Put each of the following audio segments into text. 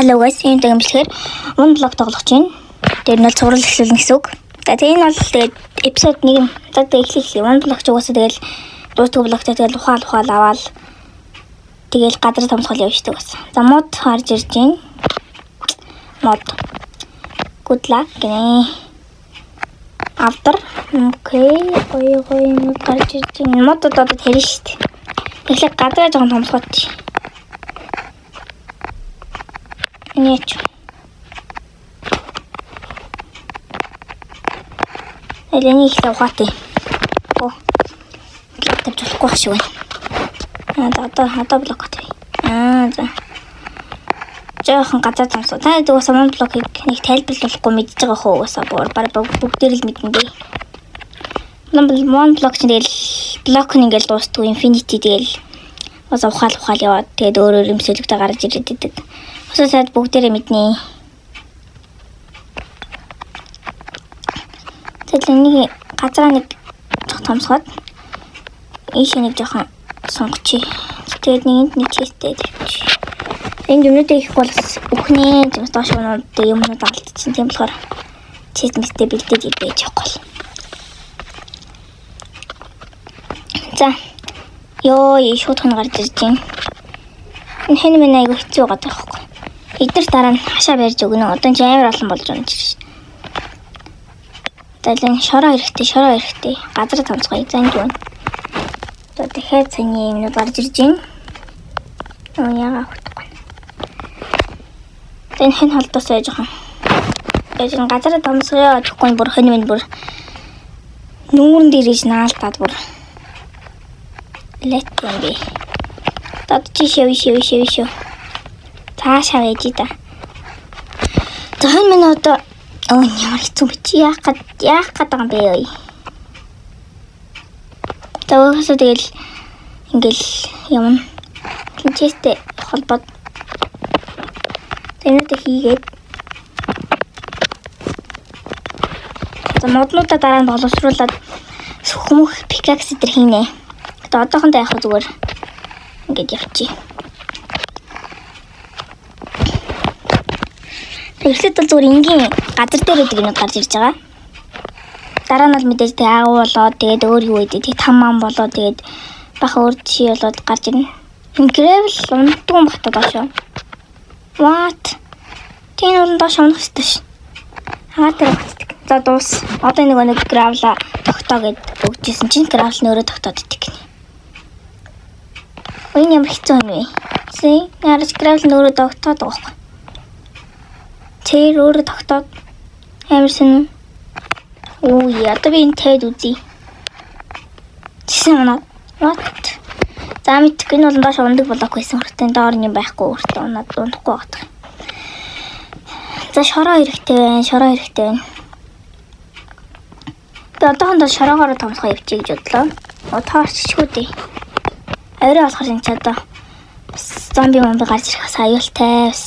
За, hello guys, энэ дэмжлэхээр one block тоглох чинь. Тэр нь бол цуврал эхлүүлнэ гэсэн үг. За, тэгээ энэ бол тэгээд episode 1 юм. За, тэгээ эхлэх эхлэе. One block ч угаасаа тэгэл дуустдаг блоктой, тэгэл ухаал ухаал аваал тэгэл газар томсгол явждаг бас. За, мод харж ирж байна. Мод. Good luck гинэ. Автор. Okay, гоё гоё юм гарч ирж байна. Мод одоо тэрэн шүү дээ. Тэгэхээр газараа жоохон томсгооч. Энэ яач. Элэний ихлэ ухаатай. Оо. Блок тавьж болохгүй байх шиг байна. Аа, за, одоо блок тавь. Аа, за. Жоохон газар томсгоо. Та хэд угаасаа мон блокийг нэг тайлбарлахгүй мэдж байгаа хөө, угаасаа баг бүгдээр л мэднэ дээ. Мон блок чинь тэгэл блок нь ингээл дуустдаг, infinity, тэгэл бас ухаал ухаал яваад тэгээд өөр өөр юм сэлэгтэй гарч ирээд идэг. Усаа сад бүгдээрээ мэднэ. Тэгэл энийг газараа нэг жоох томсгоод ийшээ нэг жоохон сонгочих. Тэгээд нэгэнд нэг chest тэй тавьчих. Энд юмнуудыг их бол бас үхнэ. Зөв доош унууд юмнууд алдчихсан. Тийм болохоор chest мэстэй бэлдээд байж явахгүй бол. За. Йоо, шууд хон гарч ирж байна. Энэ хэн минь айгу хэцүү байгаа байхгүй. Эдгээр дараа нь хашаа барьж өгнө. Одоо чи амар олон болж байна чи. За, энэ шороо хэрэгтэй, шороо хэрэгтэй. Газар томцгоё. За, энд юу вэ? За, дахиад саяны юмнууд гарч ирж байна. Оо, яага авахгүй. За, энэ хэн холдоос байж байгаа. Тэгээд энэ газар томцгоё гэхгүй бүр хэн минь бүр нүүрэн дээр иж наалтаад бүр лет юм бэ. Одоо чи шив шив шив шив. Цаашаа байж та. За, хэн минь одоо оо, ямар хэцүү бэ, чи яах гээд байгаа юм бэ ой. За, угаасаа тэгэл ингээл юм. Chest тэй холбоод тэрнүүдээ хийгээд, за, моднуудаа дараа нь боловсруулад хүмүүх pickaxe дээр хийнэ. Одоо одоохондоо яг зүгээр ингээд явчих. Тэгэхлээр бол зүгээр энгийн газар дээр байдаг юмуд гарч ирж байгаа. Дараа нь бол мэдээж тэг агуу болоод, тэгээд өөр юу гэдэг, тэг там ам болоод, тэгээд баха өөр жишээ болоод гарч ирнэ. Энэ gravel унтдаг юм бах та доошоо. What? Тийм бол доош унах хэрэгтэй ш. Хагаар дээр багтдаг. За, дуус. Одоо нэг gravel а тогтоо гэд өгчээсэн чинь gravel нь өөрөө тогтоод идэг гинэ. Энэ ямар хэцүү юм бэ? Зэ, ярч gravel нь өөрөө тогтоод байгаа байхгүй. Тэр өөрөө тогтоод амар сонин. Оо, одоо би энэ тавиад үзье. Тэсэн унаад. What? За, мэдгүй, энэ бол доош ундаг блок байсан хэрэг доор юм байхгүй, өөртөө унаад унахгүй байгаа. За, шороо хэрэгтэй байна, шороо хэрэгтэй байна. Би одоохондоо шороогоороо томсгоо явчих гэж бодлоо. Оо, таарччихгүй дээ. Орой болохоор энэ ч одоо бас зомби момби гарч ирэх бас аюултай бас.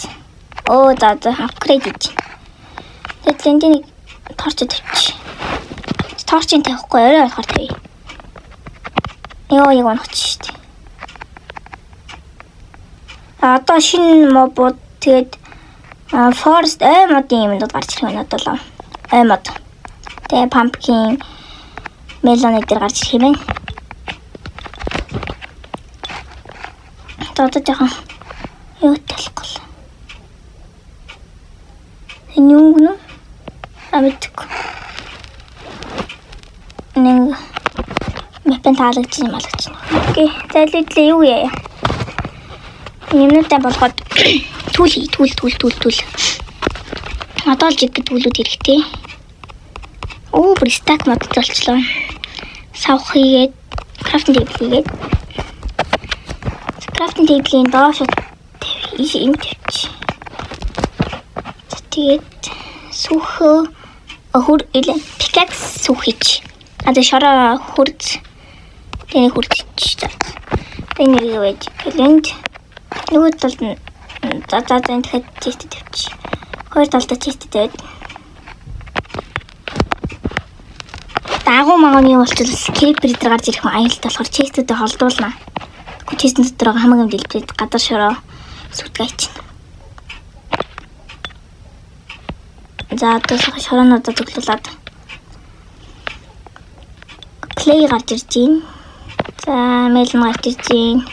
Оо, за за, upgrade хийж. Тэгээд энд нэг torch тавьчих. Torch ыг тавихгүй, орой болохоор тавья. Йоо, яг унах шүү дээ. Одоо шинэ mob ууд, тэгээд forest ой модын юмнууд гарч ирэх юм надад л. Ой мод. Тэгээ pumpkin, melon эдэр гарч ирэх юм байна. Одоо жоохон юу талахгүй л. Энэ юу гэнэ? А, мэдгүй. Нэг map эн таалагдчих юм алгаж байна. Okay. За, илүүдлээ юу яа. Юмнуудаа болгоод tool хий, tool, tool, tool, tool. Одоо л жиг tool үүд хэрэгтэй. Оо, бүр stack мод болчлоо. Савх хийгээд, crafting table хийгээд, crafting table ийн доош ийш юм тавьчих. Тэгээд сүхөө хөр илээ pickaxe сүх хийж. А, тэг шороо хөрз тэний хөрзч. За. Тэг нэг байж. Тэнд нөгөө талд нь, за за за, энэ дахиад chest тавьчих. Хоёр талдаа chest тавиад. Дагуу маганы юм болчихвол creeper дээр гарч ирэх аюултай болохоор chest үүдээ холдуулна. Chest эн дотор хамаг юм дэлбээд гадар шороо сүтгай чинь. За одоо шороонуудаа зөвлөлээд clay гарч ирж байна. За melon гарч ирж байна.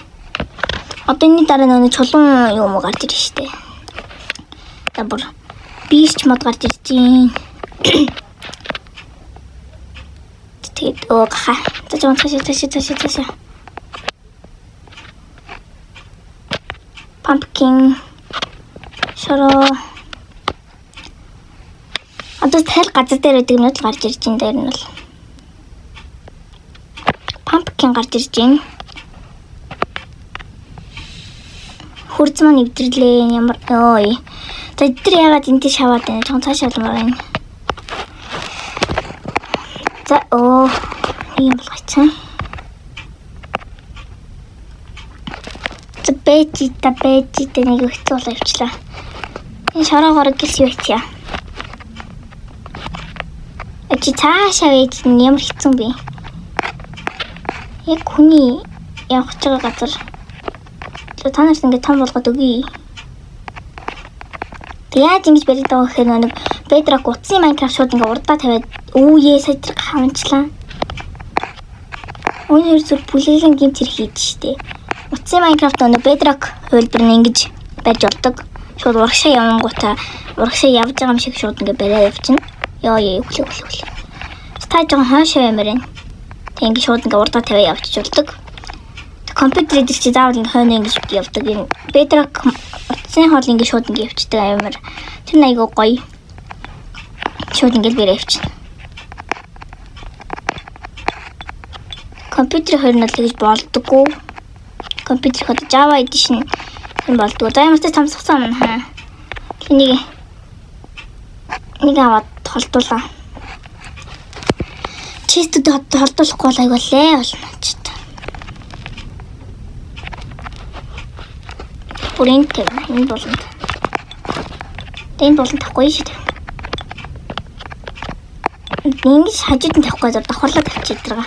Одоо энэний дараа нэг чулуун юм уу гарч ирж штэ. За бүр birch мод гарч ирж байна. Тэгээд өө гаха. За жоон цаашаа цаашаа цаашаа цаашаа. Pumpkin шороо. Одоо тайл газар дээр байдаг юмнууд л гарч ирж байна дээр нь бол. Pumpkin гарч ирж байна. Хурц маань эвдэрлээ. Ямар ой. За эдгээр яагаад энэ тийш хаваад байна? Жохон цаашаа алмаар байна. За оо нэг юм болгочихсон. За бэжита бэжита нэг хэцүү болоо явчлаа. Энэ шороогоор гэлс юу хийя? Чи цаашаа байж нь ямар хэцүү бэ? Яг хүний явах гэж байгаа газар. За та нарт ингэ том болгоод өгье. Тэг яаж ингэж бариад байгаа гэхээр нэг Bedrock утсын Minecraft шууд ингээ урдаа тавиад үүе сая тэр хаванчлаа. Үүнээр зүр бүлэглэн гэмт хэрэг хийж штэ. Утсын Minecraft нэг Bedrock хувилбар нь ингэж барьж болдог. Шууд урагшаа явангуудаа урагшаа явж байгаа юм шиг шууд ингээ бариа явчихна. Йоо ёо хүлээ хүлээ хүлээ. Та жоохон хойшоо ямаар байна. Тэг ингээ шууд ингээ урдаа тавиа явчих болдог. Компьютер дээр чи заавал ингээ хойно ингэж явдаг. Энэ Bedrock утсын хоол ингээ шууд ингээ явчихдаг амар. Тэр нь айгүй гоё. Шууд ингээ бэрээ явчихна. Компьютер хоёр нь л тэгж болдоггүй. Компьютер одоо Java edition тэр болдгоо. За ямар ч тамсгсан юм хаа. Тэнийг нэг аваад холдуулаа. Chest үүд холдуулахгүй бол айгүй лээ болно ч. Бүр энэ тавина. Энэ болонд. Энэ болонд тавихгүй шүү дээ. Ингэж хажууд нь тавихгүй зөв давхарлаа тавьчих идэрга.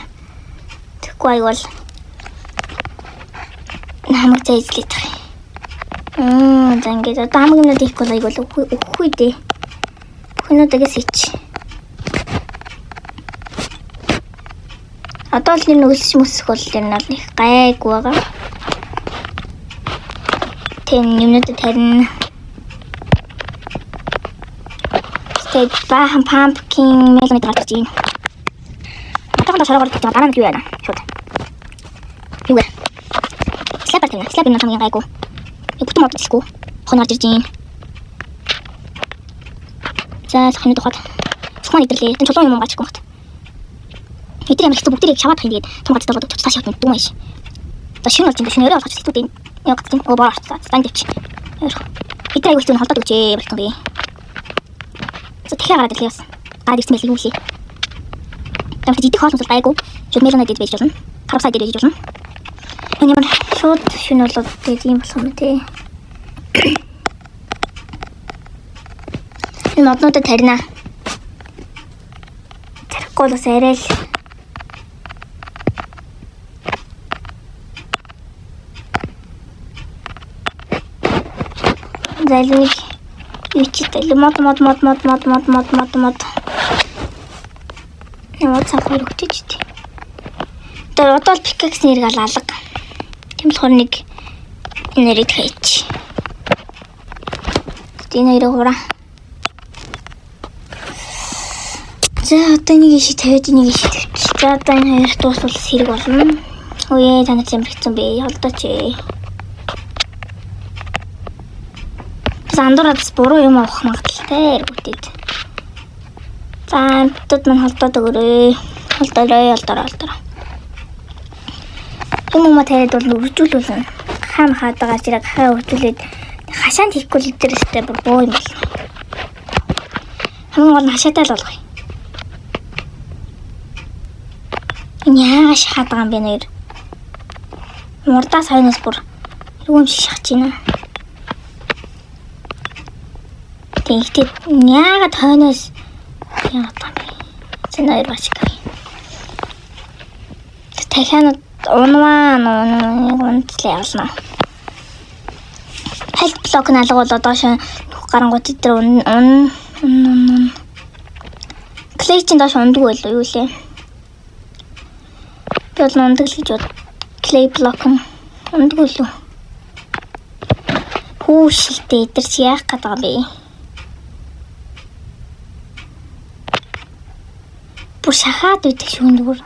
Тэгэхгүй айгүй бол намайг зайзлаад байгаа юм. За ингээд одоо хамаг юмнууд хийхгүй бол айгүй бол өгөхгүй дээ. Бүх юмнуудаас хийч. Одоо л нэр нүгэлсч мөсөх бол ер нь бол их гайгүй байгаа. Тэн юмнуудад тарина. Тэгээд баахан pumpkin melon гарч ирж байна. Одоохондоо шороогоор тавьж байгаа дараа нь юу яана? Шууд. Юу вэ? Slab тавина. Slab юм хамгийн гайгүй. Бүтэн мод хэлэхгүй. Хон гарч ирж байна. За хоног тухайд. Цухман идэрлээ. Тэн чулуун юм гарч ирэхгүй багт. Эдгээр ямар хэцүү бүгдээрийг шаваад тах юм тэгээд том газар болоод цааш явах юм дүү маш. За шинэ болж юм шинэ өрөө болгож хэцүү дээ. Яа гацсан. Оо боо орцсон. Стан дэвч. Эдгээр аягүй хэцүү нь холдоод өгчээ болтон би. За дахиад гараад ирлээ бас. Гараад ирсэн байл юу лээ. Ямар ч идэх хоол бол гайгүй. Шууд melon идэж байж болно. Харвасаа идэж байж болно. Энэ ямар шууд шинэ болоод тэгээд ийм болох юм те. Энэ моднуудад тарина. Тарихгүй бол бас арай л залник юу ч тэл мод мод мод мод мод мод мод мод мод. Ямар цаг хоёр өгчөж тий. Тэр одоо л pickaxe нэрг алга. Тийм болохоор нэг энэ нэрийг хайч. Энэ хоёрыг хураа. За одоо нэг иши тавиад нэг иши тавьчих. За одоо энэ хоёр дуусвал хэрэг болно. Үе та нар ямар хэцүү бэ? Холдооч ээ. Бас андуураад бас буруу юм авах магадлалтай эргүүтэд. За амтд мань холдоод өгөөрэй. Холдоорой, холдоорой, холдоорой. Юм юм тариад бол үржүүлүүлнэ. Хаан хаадаа гарч ирээ гахаа үржүүлээд хашаанд хийхгүй л дээрстэй бүр боо юм байна. Хамгийн гол нь хашаатай л болгоё. Энэ яагаад шахаад байгаа юм бэ нэр? Мурдаас хойноос бүр эргүүн юм шиг шахаж байна. Тэгэхдээ яагаад хойноос яагаад юм бэ? Зэн хоёр бач гэх. Дахиад унваа нэг унтлаа явуулна. Хальт блок нь алга болоод доош гарангуут дээр ун Ун. Clay чинь доош ундаг байлуу юу лээ? Би бол ундаг л гэж бод. Clay block нь ундаг үлээ. Хүүшилтэй эдэр чи яах гээд байгаа юм бэ? Бүр шахаад байдаг шүү нүгэр.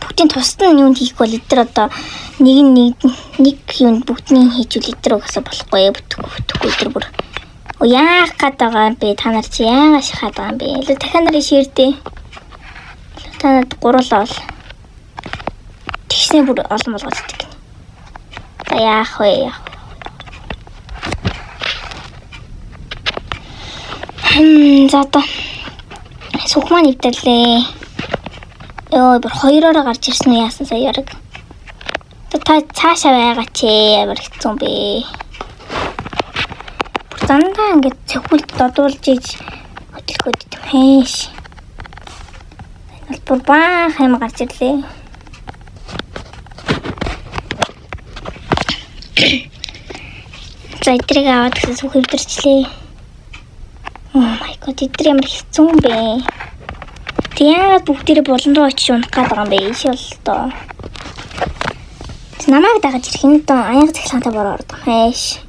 Бүгдийн тусад нь юунд хийх бол эдэр одоо нэг нэг нэг юунд бүгдний хийжүүл эдэр угаасаа болохгүй бүтэхгүй бүтэхгүй эдэр бүр. Яах гээд байгаа юм бэ? Та нар чи яагаад шахаад байгаа юм бэ? Илүү дахиад нарын ширдээ. Та нарт гурлаа бол. Тэгснээ бүр олон болгоод идэг. За яах вэ? Яах вэ? За одоо сүх маань эвдэрлээ. Йоо, бүр хоёророо гарч ирсэн үү яасан сая яраг. Та цаашаа байгаа ч амар хэцүү юм бэ. Бүр дандаа ингэж цохиулт додуулж иж хөдөлгөөд идэв хээш. Энэ бол бүр баах юм гарч ирлээ. За эдрийг аваад гэсэн сүх эвдэрчлээ. Oh my god, эдгээр ямар хэцүү юм бэ? Тэг яагаад бүгдээрээ булан руу очиж унах гээд байгаа юм бэ? Иш бол доо. Намайг дагаж ирэх нь доо аяга цахилгаантай бороо ордог. Хайш.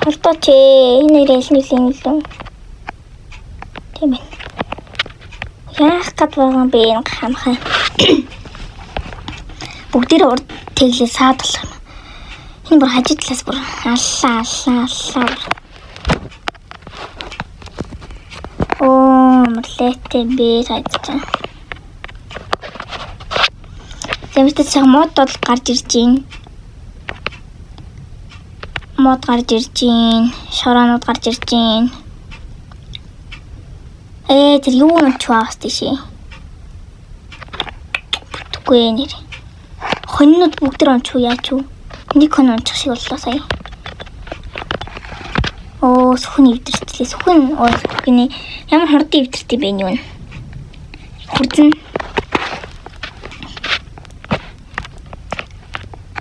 Холдооч ээ. Энэ нэр аль нэг юм лөө. Тийм ээ. Яах гээд байгаа юм бэ энэ хамхай. Бүгдээрээ урд тэглээ саад болох юм. Энэ бүр хажуу талаас бүр аллаа аллаа аллаа. Оо, мөрлөөтэй бэ тааж. Зэмтэй цаг мод бол гарч ирж байна. Мод гарч ирж байна. Шороонууд гарч ирж байна. Тэр юу юм ч бас тийшээ. Бүтггүй нэр. Хонинууд бүгд тэр унчих уу яач уу? Нэг хон унчих шиг боллоо сая. Оо, сүхэн эвдэрчлээ. Сүхэн оо гинэ ямар хурдан эвдэрт юм бэ энэ юу вэ? Хүрзэн.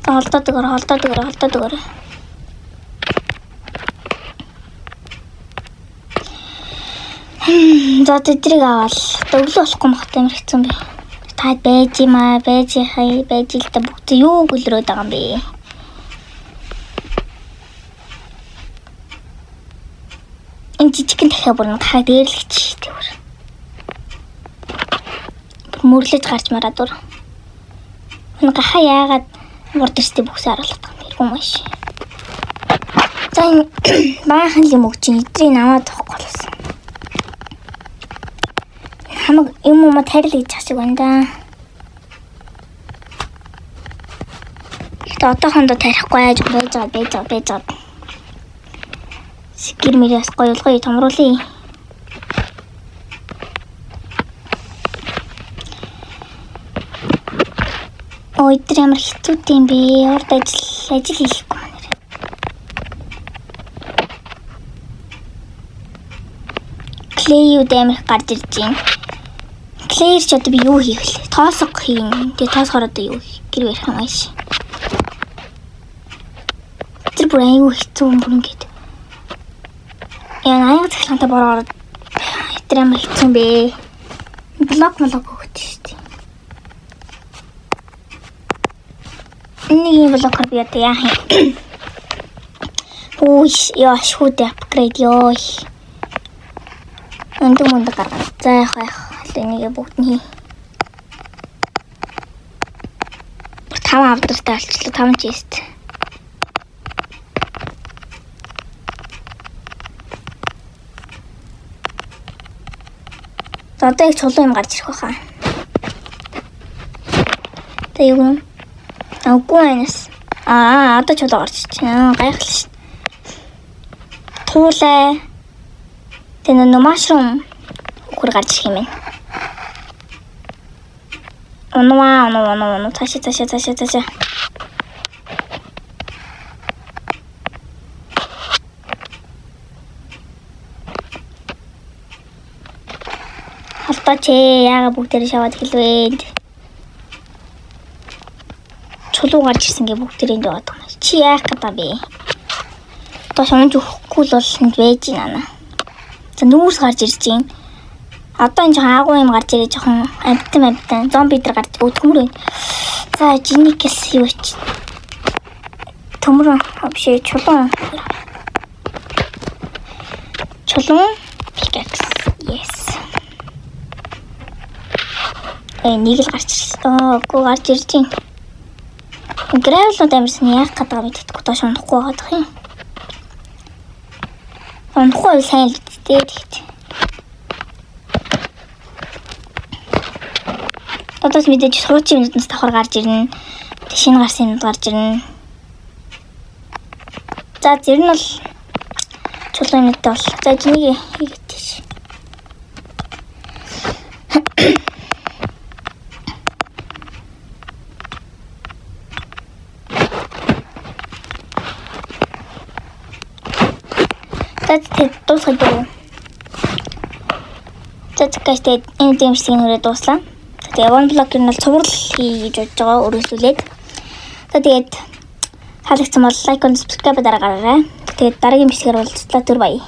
Холдоод өгөөрэй, холдоод өгөөрэй, холдоод өгөөрэй. За тэдрийг аваад өглөө болохгүй махтай амар хэцүү юм бэ. Та байж юм аа, байж хай, байж л та бүгд юу гөлрөөд байгаа юм бэ? Энэ жижигхэн дахиа бүр хаа дээрлэгч тэгвэр. Бүр мөрлөж гарч мараад бүр. Энэ гахаа яагаад урд эрсдээ бүхсээ харуулдаг юм бэ? Юм ааш. За энэ баахан л юм өгч чинь эдрийг аваад авахгүй болсон. Хамаг юм уу тарил гэж шиг байна да. Гэхдээ одоохондоо тарихгүй яаж байж байгаа байж байгаа байж байгаа. Гэр мөрөөс гоёлгоё томруулъя. Ой, тэр ямар хэцүү юм бэ? Урд ажил хийхгүй маань. Clay-үүд амар их гарч ирж байна. Clay-эр ч одоо би юу хийх вэ? Тоосго хийн. Тэгээ тоосгоор одоо юу хийх? Гэр барих юм ааш. Тэр бүр аюу хэцүү юм бүр ингээд. Яа, аяга цахилгаантай бороо ороод тэр амар хэцүү юм бэ. Блок блок өгöd шүү дээ. Нэг юм блокоор би одоо яах юм? Хөөш, яа, шүүд апгрейд ёо. Өндөг мөндөг гаргана. За яах вэ? Энийг бүгд нь хий. Бүр 5 авдартай болчихлоо. 5 chest. За одоо их чулуу юм гарч ирэх байхаа. Тэ юу юм? Үгүй байнас. Аа, одоо чулуу гарч ирж байна. Гайхал шин. Туулай. Тэ нөө mushroom үхэр гарч ирэх юм байна. Унваа, унваа, унваа, унваа. Цаашаа, цаашаа, цаашаа, цаашаа. Холдооч ээ, яагаад бүгдээрээ шаваад эхэлвэ? Чулуу гарч ирсэн гэ бүгдээрээ энд яваад байгаа юм. Чи яах гэдэг бэ? Доош унж өгөхгүй л бол энд байж гинэ. За, нүүрс гарч ирж байна. Одоо энэ жоохон агуу юм гарч ирээ, жоохон амтан амтан зомби дээр гарч төмөр байна. За, жиникс юу ч төмөр биш ээ, чулуун. Чулуун pickaxe. Yes. Нэг л гарч ирсэн. Аа, үгүй, гарч ирж байна. Gravel ууд амарсан, яах гэдэг мэддэхгүй, доош унахгүй байгаа юм. Унахгүй сайн л үсттэй тэгэхэд. Одоос мэдээж суруучин юмнуудаас давхар гарч ирнэ. Тэг шинэ гарсан юмнууд гарч ирнэ. За, зэр нь бол чулуун юмнуудтай бол. За, жинийг хийгээд тийш. За, тэгээд дуусгах дөө. За, guys, тэгээд энэ дэмжлэгийн хүрээ дууслаа. Тэгээ one block нь бол цуврал хий гэж бодож байгаа, өргөжлүүлээд. За, тэгээд таалагдсан бол like and subscribe дараагаарай. Тэгээд дараагийн бичлэгээр уулзлаа, түр баяа.